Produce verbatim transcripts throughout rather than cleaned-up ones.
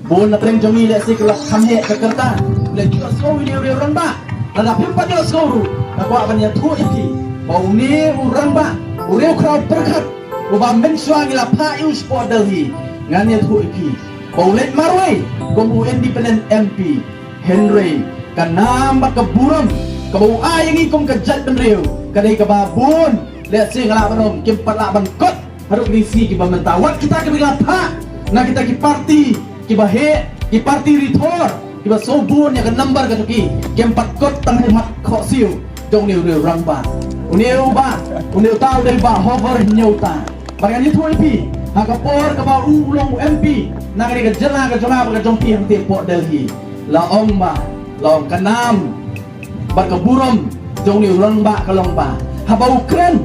Bun na pdeng jong ngi lehse ki la kham heh ka kyrta. Lehse ki la sngew ïa une u rangbah. Lada phim pat ïohsngew ruh, nga kwah ban ïathuh ïa phi ba une u rangbah, u riewkhraw pyrkhat uba mynshuwa ngi la phah ïa u shapoh Delhi. Ngan ïathuh ïa phi ba u leit marwei kum u independent M P. Hynrei ka nam bad ka burom kaba u ai ïa ngi kum ka jaitbynriew ka dei kaba bun. Lehse nga lah ban ong kim pat lah ban kot haduh kine ki sngi kiba mynta. Wat kita kiba la phah na kita ki parti kiba heh, ki parti rithor kiba sngewbun ïa ka nambar ka jong ki, kim pat kot tang ha mat khohsiew jong une u rangbah. Une u bah, une uta u dei Bah Hover Hynñiewta. Bad ngan ïathuh ïa phi, ha ka por kaba u u long u M P na kane ka jylla ka jong nga bad ka jong phi hangtei hapoh Delhi, la ong ba, la ong ka nam bad ka burom jong une u rangbah ka long ba haba u kren,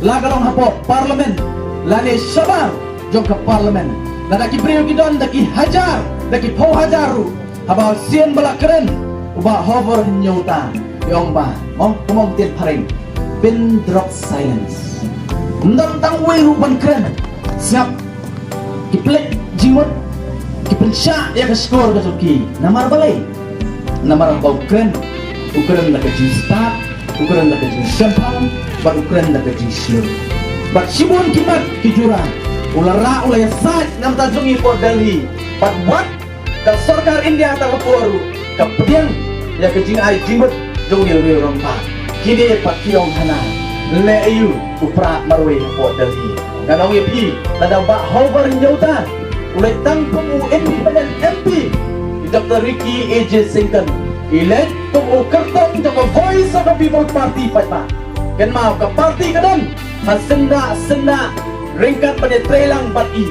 la ka long hapoh Parliament lane shabar jong ka Parliament, lada ki briew ki don da ki hajar, da ki phew hajar ruh, haba sien ba la kren u Bah Hover Hynñiewta, i ong ba, mong, kumba ong ktien phareng, pin drop silence. Ym don tang uwei ruh ban kren. Sngap. Ki pynleit jingmut, ki pynshah ïa ka shkor ka jong ki. Namar balei? Namar ba u kren, u kren da ka jingstad, u kren da ka jingshemphang, bad u kren da ka jingshlur. Bad shibun ki mat ki jura u la rah, u la ïasaid na ka bynta jong ngi hapoh Delhi. Bad wat ka sorkar India ha kata ka por ruh ka pdiang ïa ka jingai jingmut jong une u rangbah. Kine pat ki ong hana, leh aïu u prah marwei hapoh Delhi? Ngan ong ïa phi, lada u Bah Hover Hynñiewta u leit tang kum u independent M P, i Doctor Ricky A J Syngkon i leit kum u kyrtong jong ka Voice of the People Party paidbah. Kynmaw, ka parti ka don ha syndah syndah ryngkat ban ïatreilang bad i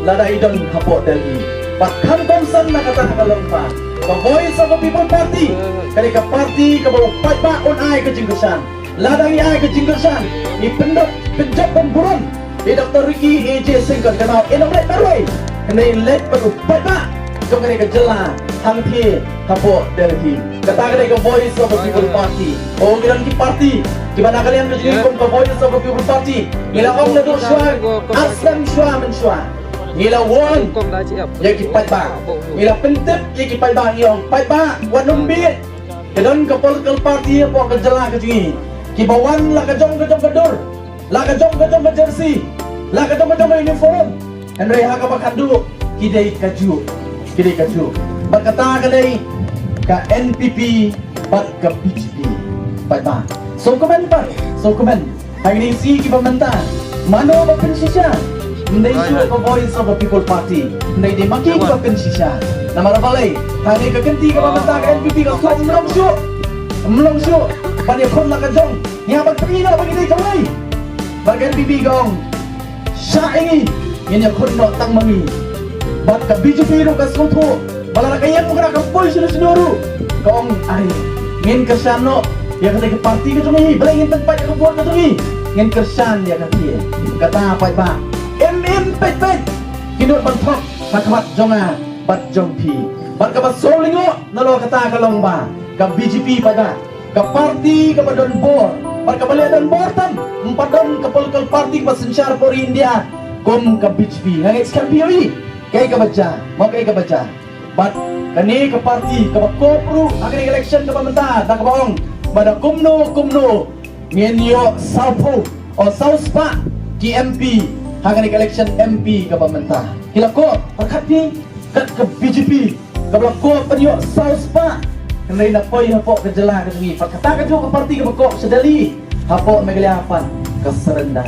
lada i don hapoh Delhi. Bad kham kongsan na kata ka long ba ka Voice of the People Party ka dei ka parti kaba u paidbah un ai ka jingkyrshan. Lada ngi ai ka jingkyrshan, ngi pyndep, pynjop ban burom ïa Doctor Ricky A J Syngkon, kynmaw, in ym leit marwei, hynrei leit bad u paidbah jong kane ka jylla hangthie hapoh Delhi. Kata ka dei ka Voice of the People Party. Oh, ngi don ki parti kiba na ka liang ka jong ngi kum ka Voice of the People Party, ngi la ong naduh shuwa, ar snem shuwa mynshuwa, ngi la warn ïa ki paidbah, ngi la pyntip ïa ki paidbah, ngi ong, paidbah, wat nym bieit. Ka don ka political party hapoh ka jylla ka jong ngi kiba wan la ka jong ka jong ka dur, la ka jong ka jong ka jersey, la ka jong ka jong ka uniform. Hynrei ha kaba khatduh ki dei kajuh, ki dei kajuh. Bad kata ka dei ka N P P bad ka B J P. Paidbah, sngewkmen pat, sngewkmen. Ha kine ki sngi kiba mynta, mano ba pynshisha? Ym dei shuh ka Voice of the People Party, ym dei, dei ma ki kiba pynshisha. Namar balei? Ha kane ka kynti kaba mynta ka N P P ka shu ym long shuh, ym long shuh ban ïakhun la ka jong. Ngi hap ban pyni noh ba ngi dei kawei. Bad ka N P P ka ong, shah ïa ngi, ngin ïakhun noh tang ma ngi. Bad ka B J P ruh ka sngewthuh ba lada ka ïeng u khynnah ka poi sha shnong ruh, ka ong, ai, ngin kyrshan noh ïa kata ka parti ka jong ngi, balei ngin pynpait ïa ka vote ka jong ngi? Ngin kyrshan ïa kata. Kata paidbah, im im peit peit ki nud ban thok ha khmat jong nga bad jong phi. Bad kaba sngewlyngngoh nalor kata ka long ba ka B J P paidbah, ka parti kaba don bor, bad kaba leh don bor tam. Ym pat don ka political party kaba synshar hapoh ri India kum ka B J P. Nga ngeit skhem phi ïohi kaei kaba jia, mo, kaei kaba jia. Bad kane ka parti kaba kop ruh ha kane ka election kaba mynta da kaba ong ba da kumno kumno ngin ïoh sawphew, o, saw spah ki M P ha kane ka election M P kaba mynta. Ki la kop, pyrkhat phi, kat ka B J P kaba la kop ban ïoh saw spah, hynrei na poi hapoh ka jylla ka jong ngi pat kata kajuh ka parti kaba kop sha Delhi, hapoh Meghalaya pat ka surrender,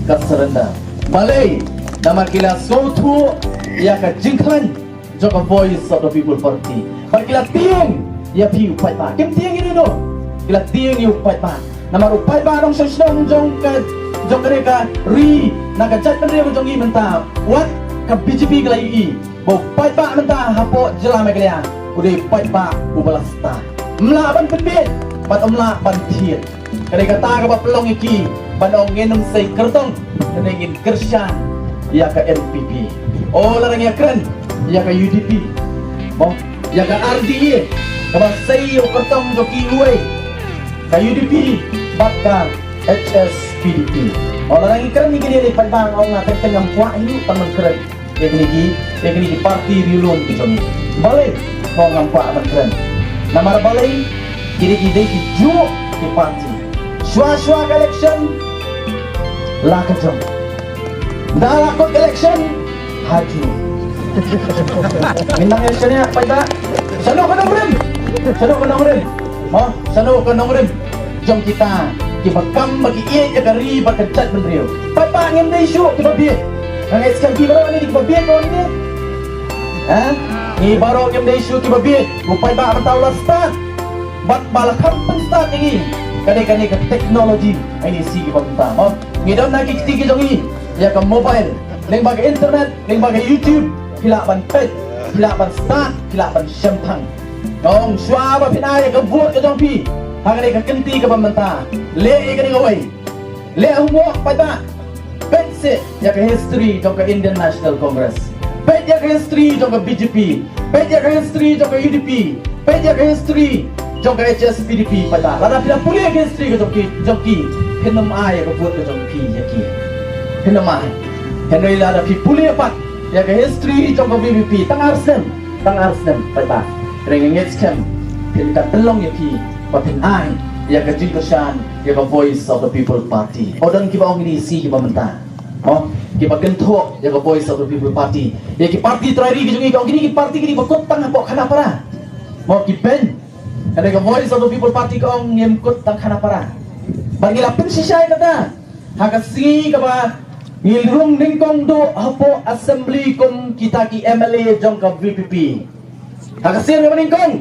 ka surrender. Balei? Namar ki la sngewthuh ïa ka jingkhlaiñ jong ka Voice of the People Party. Bad ki la tieng ïa phi u paidbah. Kim tieng ïa ngi noh, ki la tieng ïa u paidbah. Namar u paidbah nongshong shnong jong ka, jong kane ka ri, na ka jaitbynriew jong ngi mynta, wat ka B J P ka la ïohi ba u paidbah mynta hapoh jylla Meghalaya u dei u paidbah uba la stad. Ym lah ban pynbieit bad ym lah ban thied. Ka dei kata kaba pynlong ïa ki ban ong ngin ym sei kyrtong, hynrei ngin kyrshan ïa ka N P P. O, lada ngi ïakren ïa ka U D P, mo, ïa ka R D A, kaba sei ïa u kyrtong jong kiwei, ka U D P bad ka H S P D P. O, lada ngi kren ïa kine, paidbah, nga ong nga teng teng ngam kwah hi ruh ban kren ïa kine ki ïa kine ki parti riewlum ki jong ngi. Balei? Ko ngam kwah ban kren. Namar balei? Kine ki dei ki juh ki parti. Shuwa shuwa ka election la ka jong. Da la kut election ha juh. Ngin nang election ïa paidbah. Shano ka nongrim? Shano ka nongrim? Mo, shano ka nongrim jong kita kiba kam ba ki ïeit ïa ka ri bad ka jaitbynriew? Paidbah, ngim dei shuh kiba bieit. Nga ngeit skhem phi baroh ne dei kiba bieit, baroh ne. Ha? Ngi baroh ngim dei shuh kiba bieit. U paidbah mynta u la start. Bad ba la kham pynstart ïa ngi. Kane kane ka technology ha kine ki sngi kiba mynta. Mo, ngi don ha ki kti ki jong ngi ïa ka mobile, lyngba ka internet, lyngba ka YouTube, phi lah ban peit, phi lah ban start, phi lah ban shemphang. Nga ong shuwa ba phin ai ïa ka vote ka jong phi ha kane ka kynti kaba mynta, leh ïa kane kawei. Leh homework paidbah. Peit seh ïa ka history jong ka Indian National Congress. Peit ïa ka history jong ka B J P. Peit ïa ka history jong ka U D P. Peit ïa ka history jong ka H S P D P paidbah. Lada phi la pule ïa ka history ka jong ki, jong ki, phin ym ai ïa ka vote ka jong phi ïa ki. Phin ym ai. Hynrei lada phi pule pat ïa ka history jong ka V P P tang ar snem, tang ar snem paidbah, hynrei nga ngeit skhem phin ktah tyllong ïa phi ba phin ai ïa ka jingkyrshan ïa ka Voice of the People Party. Ong don kiba ong ïa kine ki sngi kiba mynta, mo, kiba kynthoh ïa ka Voice of the People Party, ïa ki parti trai ri ki jong ngi, ka ong kine ki parti kine ba kut tang hapoh khanapara. Mo, ki beiñ. Kane ka Voice of the People Party ka ong ngim kut tang khanapara. Bad ngi la pynshisha ïa kata ha ka sngi kaba ngi rung nyngkong duh hapoh assembly kum kita ki M L A jong ka V P P. Ha ka sien kaba nyngkong,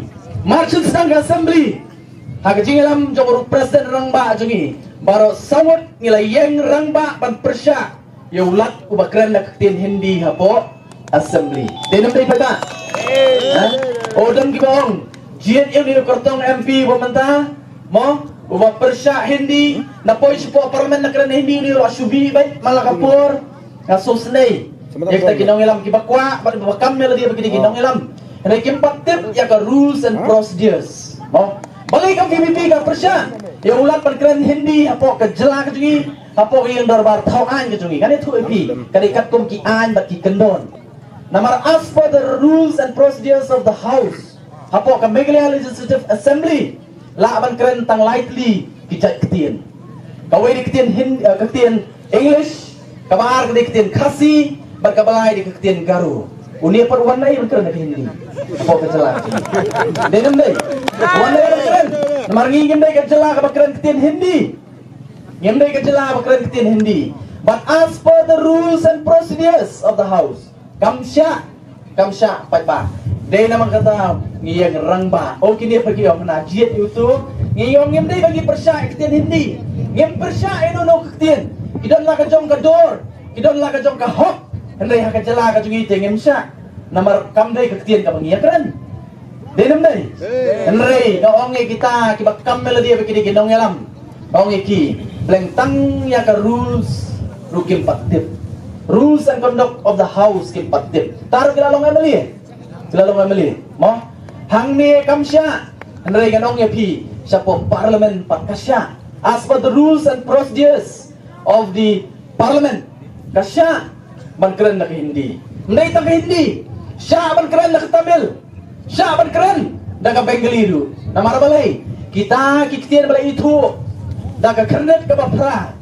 mar shu sdang ka assembly, ha ka jingïalam jong u president rangbah jong ngi, baroh saw ngut ngi la ïeng rangbah ban pyrshah ïa u lat uba kren da ka ktien Hindi hapoh assembly. Dei ne ym dei paidbah? Ha? Ong don kiba ong, jied ïa une u kyrtong M P uba mynta, mo, uba pyrshah Hindi, na poi shapoh parliament na kren Hindi, une u la shu bit beit man la ka por. Nga sngewsynei ïa kita ki nongïalam kiba kwah bad kiba kam ïa lade ba kine ki nongïalam. Hynrei kim pat tip ïa ka rules and procedures. Mo, balei ka V P P ka pyrshah ïa u lat ban kren Hindi hapoh ka jylla ka jong ngi, hapoh ka ïing dorbar thaw aiñ ka jong ngi? Ngan ïathuh ïa phi, ka dei katkum ki aiñ bad ki kyndon. Namar as per the rules and procedures of the House, hapoh ka Meghalaya Legislative Assembly lah ban kren tang lai tylli ki jait ktien. Kawei dei ka ktien Hin-, eh, ka ktien English, kaba ar ka dei ka ktien Khasi, bad kaba lai dei ka ktien Garo. Une pat u wan aïu ban kren da ka Hindi? Hapoh ka jylla. Dei ne ym dei? U wan aïu ban kren? Namar ngi ngim dei ka jylla kaba kren ka ktien Hindi. Ngim dei ka jylla ba kren ka ktien Hindi. But as per the rules and procedures of the House, kam shah, kam shah paidbah. Dei namar kata ngi ïeng rangbah. O kine pat ki ong na jied ïa uto. Ngi ong ngim dei ba ngi pyrshah ïa ka ktien Hindi. Ngim pyrshah ïa uno uno ka ktien. Ki don la ka jong ka dor, ki don la ka jong ka hok. Hynrei ha ka jylla ka jong ngi te ngim shah. Namar kam dei ka ktien kaba ngi ïakren. Dei ne ym dei? Hynrei nga ong ïa kita kiba kam ïa lade ba ki dei ki nongïalam, nga ong ïa ki, pleng tang ïa ka rules ruh kim pat tip. Rules and conduct of the House kim pat tip. Tang ruh ki la long M L A. Ki la long M L A. Mo? Hangne kam shah. Hynrei ngan ong ïa phi, shapoh parliament pat ka shah. As per the rules and procedures of the parliament, ka shah ban kren da ka Hindi. Ym dei tang ka Hindi, shah ban kren da ka Tamil, shah ban kren da ka Bengali ruh. Namar balei? Kita ki ktien ba la ithuh da ka khyrnit kaba phra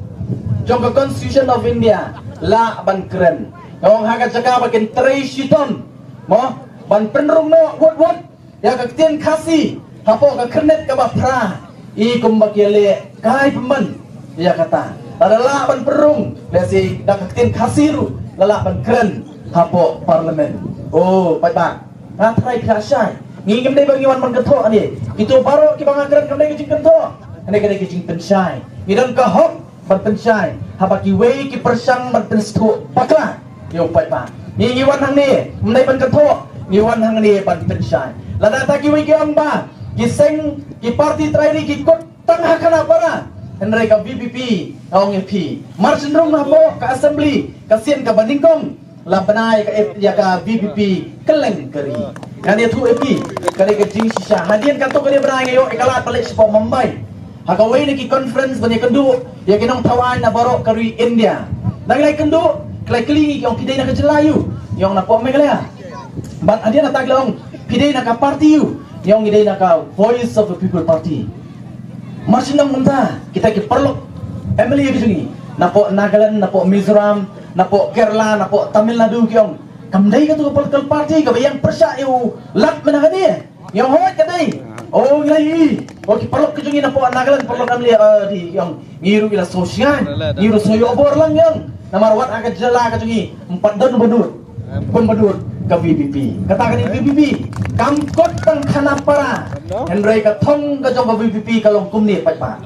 jong ka Constitution of India lah ban kren. Nga ong ha ka jaka ba kin trei shitom, mo, ban pynrung noh wut wut ïa ka ktien Khasi hapoh ka khyrnit kaba phra, i kumba ki ïaleh kai pynban ïa kata. Lada lah ban pynrung, lehse da ka ktien Khasi ruh la lah ban kren hapoh parliament. O paidbah, nga tharai phi la shai. Ngi ngim dei ba ngi wan ban kynthoh hangne. Kito baroh kiba nga kren kam dei ka jingkynthoh. Hangne ka dei ka jingpynshai. Ngi don ka hok ban pynshai haba kiwei ki pyrshang ban pynsngewthuh bakla ïa u paidbah. Ngi ngi wan hangne ym dei ban kynthoh, ngi wan hangne ban pynshai. Lada ta kiwei ki ong ba ki seng, ki parti trai ri ki kut tang ha khanapara, hynrei ka V P P, nga ong ïa phi, mar shu rung hapoh ka assembly ka sien kaba nyngkong, la bna ïa ka, ïa ka V P P kylleng ka ri. Ngan ïathuh ïa phi, ka dei ka jingshisha. Hadien katto katne bnai nga ïoh ïa ka lad ban leit shapoh Mumbai ha kawei na ki conference ban ïakynduh ïa ki nongthaw aiñ na baroh ka ri India. Ngi la ïakynduh, ki la kylli ngi, ki ong phi dei na ka jylla aïu? Ngi ong napoh Meghalaya. Bad hadien nangta ki la ong, phi dei na ka party u? Ngi ong ngi dei na ka Voice of the People Party. Mar shu ong mynta kita ki paralok M L A ki jong ngi, napoh Nagaland, napoh Mizoram, napoh Kerala, napoh Tamil Nadu, ki ong kam dei katu ka political party kaba ïeng pyrshah ïa u Lat mynta ka dei. Ngi ong hooid ka dei. O ngi la ïohi, o ki paralok ki jong ngi napoh Nagaland, paralok M L A, eh, dei, ngi ong ngi ruh ngi la sngewsih, ngi ruh sngew ïoh bor lang, ngi ong. Namar wat ha ka jylla ka jong ngi ym pat don ba nud, kum ba nud ka V P P. Kata ka dei V P P kam kut tang Khanapara. Hynrei ka thong ka jong ka V P P ka long kumne paidbah.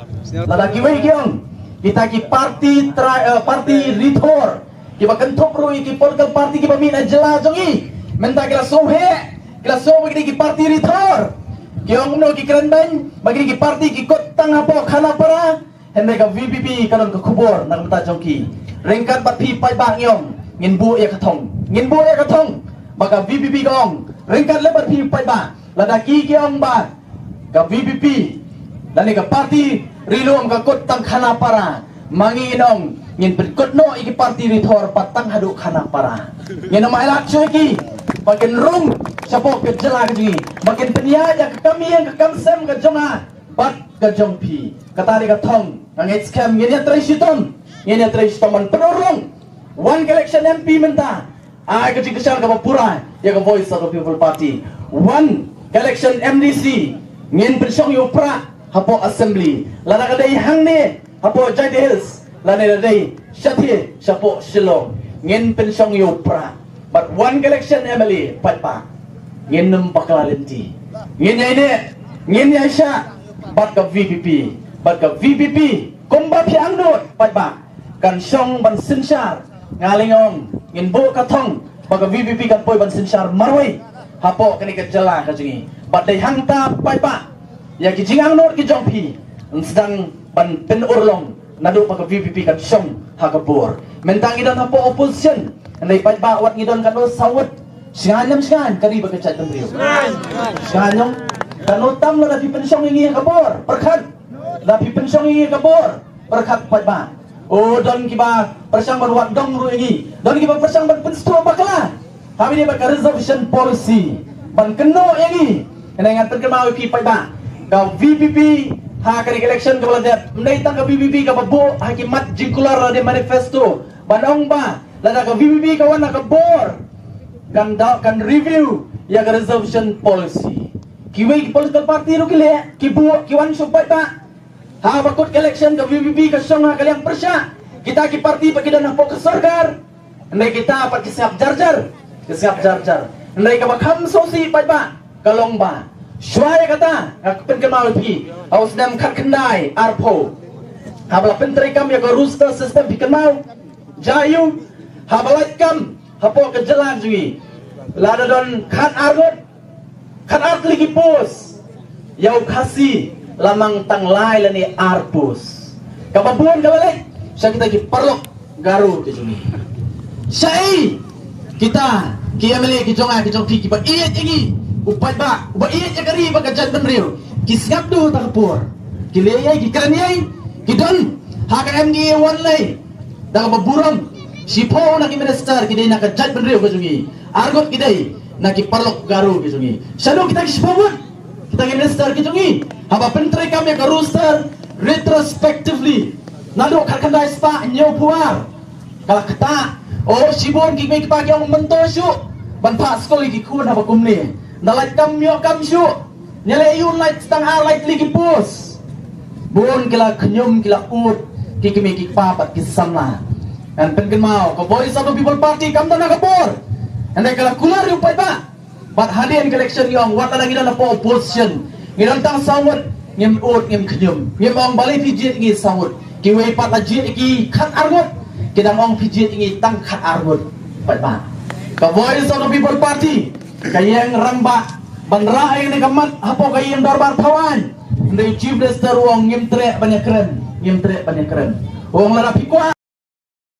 Lada kiwei ki ong kita ki party trai, eh, party rithor, kiba kynthup ruh ïa ki political party kiba mih na jylla jong ngi, mynta ki la sngewheh, ki la sngew ba ki dei ki party rithor. Ki ong kumno, ki kren beiñ ba ki dei ki party ki kut tang hapoh Khanapara. Hynrei ka V P P ka don ka khubor na ka bynta jong ki. Ryngkat bad phi paidbah ngi ong ngin buh ïa ka thong, ngin buh ïa ka thong ba ka V P P ka ong. Ryngkat lem bad phi paidbah, lada ki ki ong ba ka V P P lane ka party ri lum ka kut tang Khanapara, ma ngi ngin ong ngin pynkut noh ïa ki party rithor pat tang haduh Khanapara. Ngin ym ailad shuh ïa ki ba kin rung shapoh ka jylla ka jong ngi, ba kin pynïaid ïa ka kam ïing ka kam sem ka jong nga bad ka jong phi. Kata dei ka thong. Nga ngeit skhem ngin ïatrei shitom, ngin ïatrei shitom ban pynurlong. Wan ka election M P mynta, ai ka jingkyrshan kaba pura ïa ka Voice of the People Party. Wan ka election M D C, ngin pynshong ïa u Prah hapoh Assembly. Lada ka dei hangne hapoh Jaintia Hills lane lada dei shathie shapoh Shillong, ngin pynshong ïa u Prah. Bad wan ka election M L A paidbah, ngin ym bakla lynti. Ngin ïaineh, ngin ïaishah bad ka V P P. Bad ka V P P kumba phi angnud paidbah kan shong ban synshar. Nga la ong ngin buh ka thong ba ka V P P kan poi ban synshar marwei hapoh kane ka jylla ka jong ngi. Bad dei hangta paidbah, ïa ki jingangnud ki jong phi yn sdang ban pynurlong naduh ba ka V P P kan shong ha ka bor. Mynta ngi don hapoh opposition, hynrei paidbah wat ngi don katno saw ngut. Shngaiñ ne ym shngaiñ ka ri bad ka jaitbynriew? Shngaiñ, ong. Katno tam lada phi pynshong ïa ngi ha ka bor? Pyrkhat. Lada phi pynshong ïa ngi ha ka bor, pyrkhat paidbah. O, don kiba pyrshang ban wad dong ruh ïa ngi. Don kiba pyrshang ban pynsngewthuh bakla. Haba ïadei bad ka reservation policy ban kynnoh ïa ngi. Hynrei ngan pynkynmaw ïa phi paidbah, ka V P P ha kane ka election kaba la dep, ym dei tang ka V P P kaba buh ha ki mat jingkular lane manifesto ban ong ba lada ka V P P ka wan ha ka bor, kan da, kan review ïa ka reservation policy. Kiwei ki political party ruh ki leh, ki buh, ki wan sha paidbah. Haba kut ka election ka V P P ka shong ha ka liang pyrshah. Kita ki party pat ki don hapoh ka sorkar. Hynrei kita pat ki sngap jar jar, ki sngap jar jar. Hynrei kaba kham sngewsih paidbah ka long ba shuwa ïa kata, nga pynkynmaw ïa phi, ha u snem khatkhyndai arphew, haba la pyntreikam ïa ka roster system, phi kynmaw, jia aiu, haba lait kam hapoh ka jylla jong ngi, lada don khatar ngut, khatar tylli ki post, ïa u Khasi la mang tang lai lane ar post. Kaba bun ka la leit sha kita ki paralok Garo ki jong ngi. Shaei kita ki M L A ki jong nga ki jong phi kiba ïeit ïa ngi, u paidbah, uba ïeit ïa ka ri bad ka jaitbynriew, ki sngap duh ta ka por? Ki leh ei, ki kren ei, ki don ha ka M D A one lei da kaba burom. Shiphew na ki minister ki dei na ka jaitbynriew ka jong ngi. Ar ngut ki dei na ki paralok Garo ki jong ngi. Shaduh kita ki shiphew ngut, kita ki minister ki jong ngi, haba pyntreikam ïa ka roster retrospectively, naduh khatkhyndai spah hynñiewphew ar, ka la ktah. O, shibun ki kmie ki kpa ki ong mynta shuh ban phah skul ïa ki khun haba kumne. Nda lait kam ïoh kam shuh. Ngi leh ïa u lait tang ar lait tylli ki post. Bun ki la khñium, ki la ud, ki kmie ki kpa bad ki samla. Ngan pynkynmaw, ka Voice of the People Party kam don ha ka bor. Hynrei ka la kular ïa u paidbah. Bad hadien ka election ngi ong wat lada ngi don hapoh opposition, ngi don tang saw ngut, ngim ud ngim khñium. Ngim ong balei phi jied ïa ngi saw ngut. Kiwei pat la jied ïa ki khatar ngut, ki dang ong phi jied ïa ngi tang khatar ngut. Paidbah, ka Voice of the People Party ka ïeng rangbah ban rah ïa kane ka mat hapoh ka ïing dorbar thaw aiñ. Hynrei u Chief Minister u ong ngim treh ban ïakren, ngim treh ban ïakren. U ong lada phi kwah